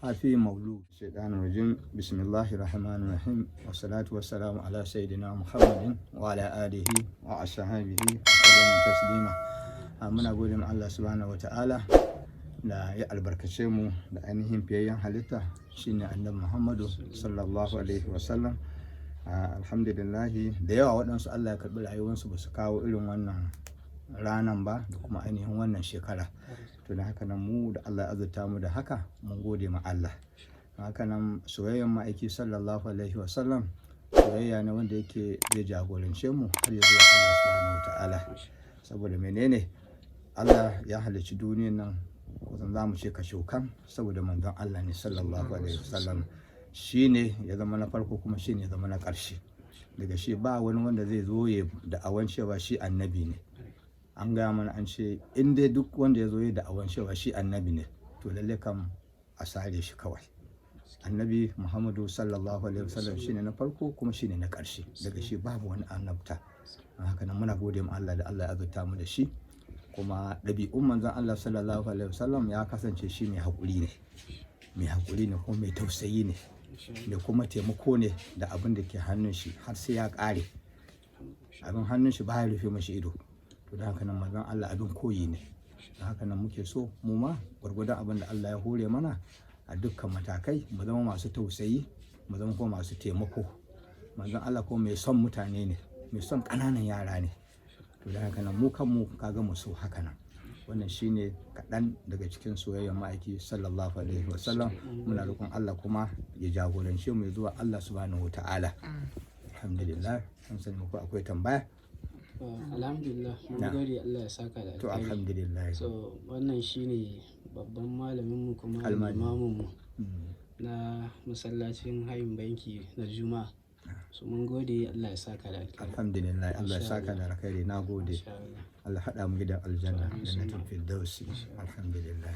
Happy Maulud. Shaitanir rajim. Bismillahir Rahmanir Rahim. Wassalatu wassalamu ala sayyidina Muhammadin wa ala alihi wa ashabihi wa sallama taslima. Muna gode ma Allah subhanahu wata'ala da ya albarkace mu da ainihin fiyayyen halitta, shine Annabi Muhammadu sallallahu alaihi wasallam. Alhamdulillah, da yawa waɗansu Allah ya karɓi rayuwarsu ba su kawo irin wannan ranan ba da kuma ainihin wannan shekara. To, da haka nan mu da Allah ya azurta mu da haka, mun gode ma Allah. Haka nan soyayyen ma'aiki sallallahu alaihi wasallam soyayya ne wanda yake zai jagorance mu har ya zuwa Allah subhanahu wata'ala. Saboda menene? Allah ya halicci duniyan nan kusan za mu ce kashokan saboda manzon Allah ne sallallahu alaihi wasallam. Shi ne ya zama na farko kuma shi ne ya zama na ƙarshe. Daga shi ba wani wanda zai zo ya da'awan cewa shi annabi ne. An gaya mana, an ce in dai duk wanda ya zo ya da'awan cewa shi annabi ne, to lalle kam a sare shi kawai. Annabi Muhammadu sallallahu alaihi wasallam shine na farko kuma shine na ƙarshe. Daga shi babu wani annabta. Haka nan muna gode ma Allah da Allah ya azurta mu da shi. Kuma ɗabi'un manzon Allah sallallahu alaihi wasallam ya kasance shi mai haƙuri ne, mai haƙuri ne kuma mai tausayi ne, mai kuma taimako ne da abin da ke hannun shi har sai ya ƙare. Abin hannun shi baya rufe mashi ido. To, da haka nan manzon Allah abin koyi ne. Da haka nan muke so mu ma, gwargwadon abin da Allah ya hore mana a dukkan matakai, mu zama masu tausayi, mu zama kuma masu taimako. Manzon Allah kuma mai son mutane ne, mai son ƙananan yara ne. To, da haka nan mu kanmu kaga mu so haka nan. Wannan shine kaɗan daga cikin soyayyar ma'aiki sallallahu alaihi wasallam. Muna roƙon Allah kuma ya jagorance mu zuwa Allah subhanahu wata'ala. Alhamdulillah. An sani ko akwai tambaya? Alhamdulillah, mun gode, Allah ya saka da To, alkhairi. alhamdulillah. So wannan shine babban malamin mu kuma Almajiri. limamin mu na masallacin Hayin Banki na Juma'a. So mun gode, Allah ya saka da alkhairi. Alhamdulillah, Allah ya Insha saka da alkhairi. Na gode. Insha Allah. Allah haɗa mu gidan aljanna, Amin. jannatul firdausi. Alhamdulillah.